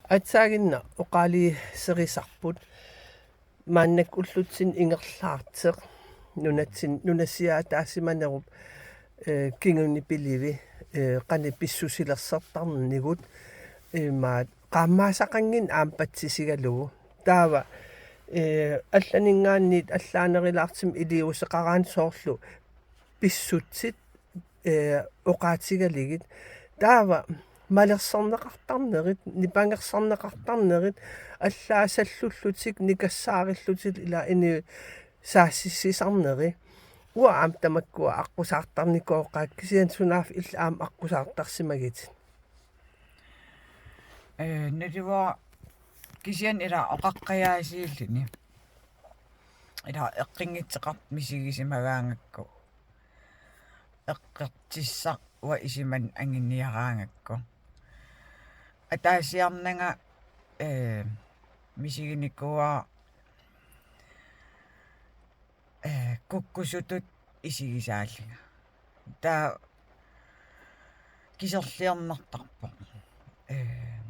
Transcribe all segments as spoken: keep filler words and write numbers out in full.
Aatsaannguaq oqaluuserisarput maannakkut ullutsinni ingerlaartoq nunatsinni nunasiaataasimanerup, eh, kinguni pilivi, eh, qanoq pissusilersortarnigut, imaat qaammaasaqannginnama patsisigalugu. Taava, eh, allaninngaanniit allaanerulaartumik iliuuseqaraanni soorlu pissutsit, eh, oqaatigalugit. Taava malersorneqartarnerit, nipangersorneqartarnerit, allaasallutik, nikassaarillutik ila inuit saassussisarneri. Uanga aamma tamakkua aqqusaartarnikooqaakka, kisianni sunaaffa illit aamma aqqusaartarsimaguit. Eh, naluara kisianni ila oqaqqajaasiilluni. Ila eqqunngitsoqartoq misigisimagaangakku. Eqqortussaq uanga isumanni anguniaraangakku. Ataasiarnanga, eh, misiginikuuara, eh, kukkusutut isigisaallunga. Taava kiserliornartarpoq. Eh,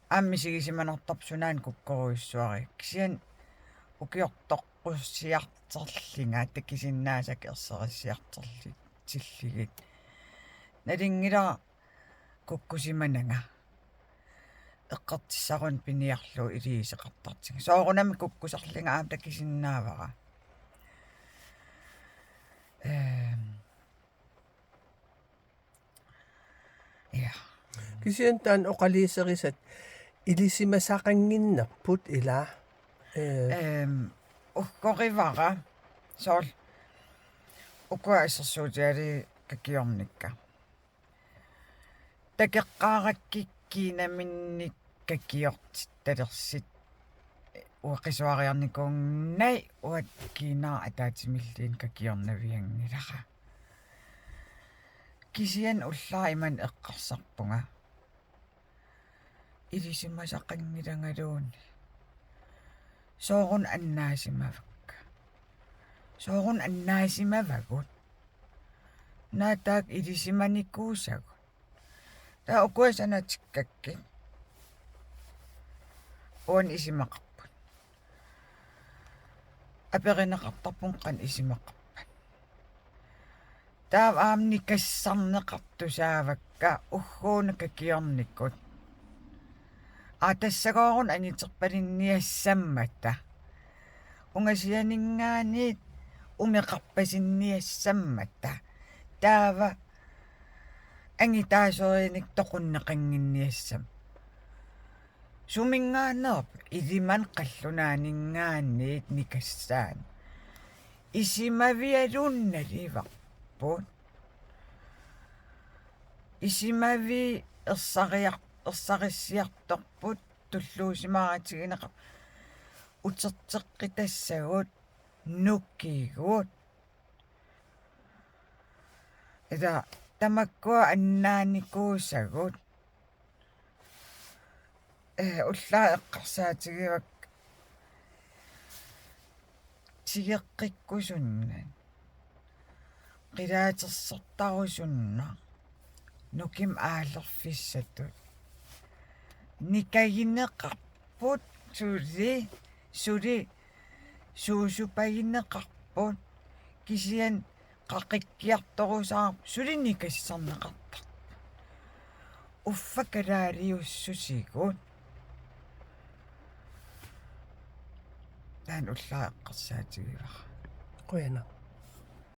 aamma misigisimanartarpoq sunaana kukkorujussuariga. Kisianni ukiortoqqussiartorlunga takusinnaasakka erserissiartorlugit. Nalunngilara kukkusimananga. Eqqortussaruna piniarlugu iliuuseqartartunga. Soorunami kukkusarlunga aamma takusinnaavara. Ehm. Ja. Kisianni taanna oqaluuserisat ilisimasaqannginnerput ila. Eh. Ehm, uggorivara soorlu ukua assersuutigalugit kakiornikka. Takoqqaarakkit kiinaminnik kakiortittalersut. Uanga qisuariarnikuunngilanga, uanga kiinara ataatsimilluunniit kakiornavianngilara. Kisianni ullaaq imannak eqqarsarpunga. Ilisimasaqanngilangaluunniit. Sooruna annaasimavakka? Sooruna annaasimavagut? Naak taakku ilisimanikuusagut? Taava ukua sanatikkakkit uani isumaqarput. Aperineqartarpunga qanoq isumaqarpat. Taava aamma nikassarneqartusaavakka ugguuna kakiornikut. Aa, tassagooruna anguterpalinniassammata. Ungasianinngaanniit umeqarpasinniassammata. Taava angutaasoriannik toqunneqannginniassammat. Suminngaanneerpoq? Ilimanni qallunaaninngaanniit nikassaani. Isumavialuunniit naluvarput. Isumavii ersariar-, ersarissiartorput, tulluusimaarutigineqarput. Uterteqqitassagut, nukigut. Ila tamakkua annaanikuusagut. Eh, ullaaq eqqarsaatigivakka tigeqqikkusunnat, qilaatersortarusunnaq, nukimmik aallerfissatut. Nikagineqarput suli, suli suusupagineqarput, kisianni qaqikkiartorusaarput, suli nikassarneqartarput. Uffa kalaaliussusigut. Taanna ullaaq eqqarsaatigivara. Qujanaq.